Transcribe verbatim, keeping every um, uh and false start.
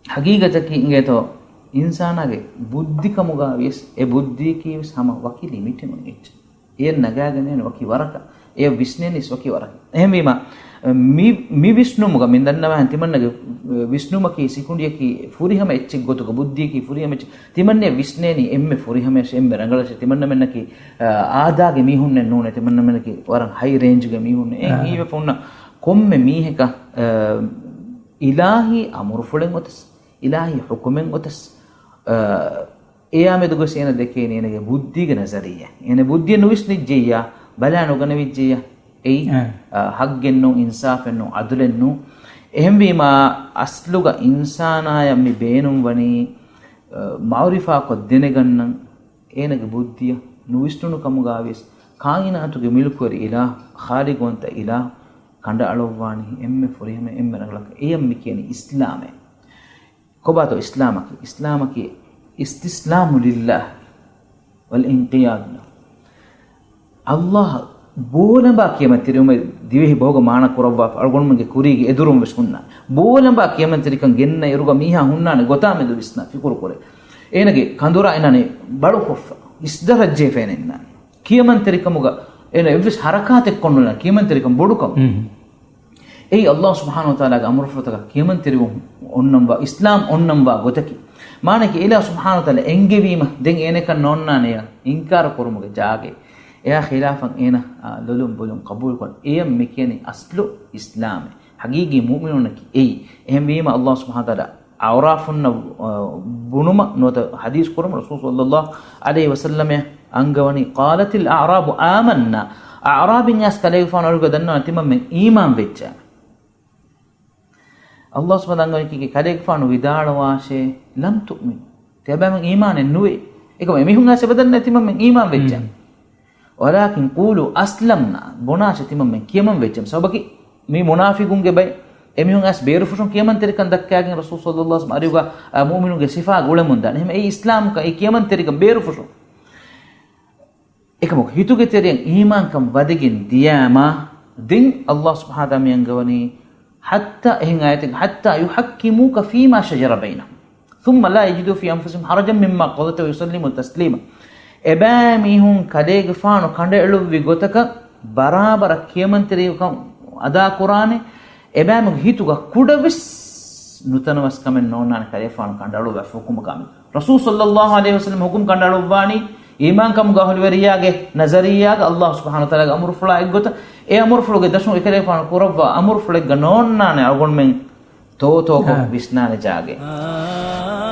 ހަގީގަތަކީ އިނގޭތޯ، އިންސާނާގެ ބުއްދިކަމުގަ ވިޔަސް އެ ބުއްދިއަކީ ވެސް ހަމަ ވަކި ލިމިޓެއް އެއްޗެއް. އެއަށް ނަގާގެން ވަކި ވަރަކަށް، އެއަށް ވިސްނޭނީސް ވަކި ވަރަކަށް. އެހެންވީމަ، މި، މި ވިސްނުމުގަ މި ދަންނަވާހެން ތިމަންނަގެ ވިސްނުމަކީ ސިކުނޑިއަކީ ފުރިހަމަ އެއްޗެއް ގޮތުގަ، ބުއްދިއަކީ ފުރިހަމަ އެއްޗެއް. ތިމަންނަ ވިސްނޭނީ އެންމެ ފުރިހަމަޔަށް، އެންމެ ރަނގަޅަށް. ތިމަންނަމެންނަކީ، އާ، އާދާގެ މީހުންނެއް ނޫނޭ، ތިމަންނަމެންނަކީ ވަރަށް ހައި ރޭންޖުގެ މީހުންނެއް. އެ އާ. ހީވެފަ ހުންނަ ކޮންމެ މީހަކަށް، އާ، އިލާހީ އަމުރުފުޅެއް އޮތަސް، އިލާހީ ޙުކުމެއް އޮތަސް، އާ، އެޔާ މެދު ގޮސް އޭނަ ދެކޭނީ އޭނަގެ ބުއްދީގެ ނަޒަރިއްޔާ. އޭނަ ބުއްދިއެއް ނުވިސްނިއްޖެއްޔާ، ބަލާ ނުގަނެވިއްޖެއްޔާ، އެއީ، އެ. އާ، ޙައްޤެއް ނޫން، އިންސާފެއް ނޫން، ޢަދުލެއް ނޫން. އެހެންވީމާ، އަސްލުގަ އިންސާނާޔަށް މި ބޭނުންވަނީ، އާ، މަޢުރިފާކޮށް ދެނެގަންނަން، އޭނަގެ ބުއްދިއަށް ނުވިސްނުނު ކަމުގަ ވިޔަސް، ކާއިނާތުގެ މިލްކުވެރި އިލާހު، ޚާލިޤުވަންތަ އިލާހު ކަނޑައަޅުއްވާނީ އެންމެ ފުރިހަމަ، އެންމެ ރަނގަޅަކަށް. އެޔަށް މި ކިޔަނީ އިސްލާމޭ. ކޮބާތޯ އިސްލާމަކީ؟ އިސްލާމަކީ އިސްތިސްލާމު ލިއްލާހި ވަލް އިންޤިޔާދު ލަހު. ﷲ ބޯލަނބާ ކިޔަމަންތެރިވުމަށް ދިވެހި ބަހުގަ މާނަ ކުރައްވާފަ، އަޅުގަނޑުމެންގެ ކުރީގެ އެދުރުން ވެސް ހުންނާނެ. ބޯލަނބާ ކިޔަމަންތެރިކަން ގެންނަ އިރުގަ މީހާ ހުންނާނެ ގޮތާ މެދު ވިސްނާ ފިކުރު ކުރޭ. އޭނަގެ ކަނދުރާ އިނާނެ ބަޅުކޮށްފަ، އިސްދަރައްޖެ ފެނެ އިންނާނެ. ކިޔަމަންތެރިކަމުގަ އޭނަ އެއްވެސް ހަރަކާތެއް ކޮށްނުލާ، ކިޔަމަންތެރިކަން ބޮޑުކަމު. މް. އެއީ ﷲ ސުބްޙާނަހޫ ވަތަޢާލާގެ އަމުރުފުޅުތަކަށް ކިޔަމަންތެރިވުން އޮންނަންވާ، އިސްލާމް އޮންނަންވާ ގޮތަކީ. މާނައަކީ އިލާހު ސުބްޙާނަހޫ ވަތަޢާލާ އެންގެވީމަ، ދެން އޭނަކަށް ނޯންނާނެ އެޔަށް އިންކާރު ކުރުމުގެ ޖާގައެއް. އެޔާ ޚިލާފަށް އޭނަ، އާ، ލޮލުން ބޮލުން ޤަބޫލުކޮށް، އެޔަށް މިކިޔަނީ އަސްލު އިސްލާމޭ. ޙަޤީޤީ މުއުމިނުންނަކީ އެއީ. އެހެންވީމަ، ﷲ ސުބްޙާނަހޫ ވަތަޢާލާ އަޢުރާފުންނަށް، އާ، ބުނުމަށް ނުވަތަ ޙަދީޘް ކުރުމަށް ރަސޫލު ޞައްލައްލާހު ޢަލައިހި ވަސައްލަމަ އަންގަވަނީ، "قالت الأعراب آمنا." އަޢުރާބީން އައިސް ކަލޭގެފާނު އަރިގަ ދަންނަވަން ތިމަންމެން އީމާން ވެއްޖާ. ﷲ ސުބްޙާނަހޫ ވަތަޢާލާ އަންގަވަނީ ކީކޭ؟ ކަލޭގެފާނު ވިދާޅުވާށޭ، "لم تؤمنوا." ތިޔަބައިމެން އީމާނެއް ނުވޭ. އެކަމަ އެމީހުން އައިސް އެބަ ދަންނަ ތިމަންމެން އީމާން ވެއްޖާ. މް. "ولكن قولوا أسلمنا." ބުނާށޭ ތިމަންމެން ކިޔަމަން ވެއްޖެ. ސަބަބަކީ މި މުނާފިޤުންގެ ބައި، އެމީހުން އައިސް ބޭރުފުށުން ކިޔަމަންތެރިކަން ދައްކާގެން ރަސޫލު ޞައްލައްލާހު ޢަލައިހި ވަސައްލަމަ އަރިގަ، އާ، މުއުމިނުންގެ ސިފާ ގުޅެމުން ދާނެ. އެހެން އެއީ އިސްލާމްކަން، އެއީ ކިޔަމަންތެރިކަން ބޭރުފުށުން. އެކަމަކު ހިތުގެ ތެރެއަށް އީމާންކަން ވަދެގެން ދިޔާމާ، ދެން ﷲ ސުބްޙާނަހޫ ވަތަޢާލާ މި އަންގަވަނީ، ޙައްތާ، އެހެން އާޔަތެއް، "حتى يحكموك فيما شجر بينهم ثم لا يجدوا في أنفسهم حرجا مما قضيت ويسلموا تسليما." އެބައިމީހުން ކަލޭގެފާނު ކަނޑައެޅުއްވި ގޮތަކަށް ބަރާބަރަށް ކިޔަމަންތެރިކަން އަދާކުރާނެ. އެބައިމީހުން ހިތުގަ ކުޑަވެސް ނުތަނަވަސްކަމެއް ނޯންނާނެ ކަލޭގެފާނު ކަނޑައަޅުއްވާ ޙުކުމަކާ މެދު. ރަސޫލު ޞައްލައްލާހު ޢަލައިހި ވަސައްލަމަ ޙުކުމް ކަނޑައަޅުއްވާނީ، އީމާންކަމުގަ އަހުލުވެރިޔާގެ ނަޒަރިއްޔާގަ ﷲ ސުބްޙާނަހޫ ވަތަޢާލާގެ އަމުރުފުޅާ އެއްގޮތަށް، އެ އަމުރުފުޅުގެ ދަށުން އެކަލޭގެފާނު ކުރައްވާ އަމުރުފުޅެއްގަ ނޯންނާނެ އަޅުގަނޑުމެން ތޯތޯކޮށް އާ. ވިސްނާނެ ޖާގައެއް.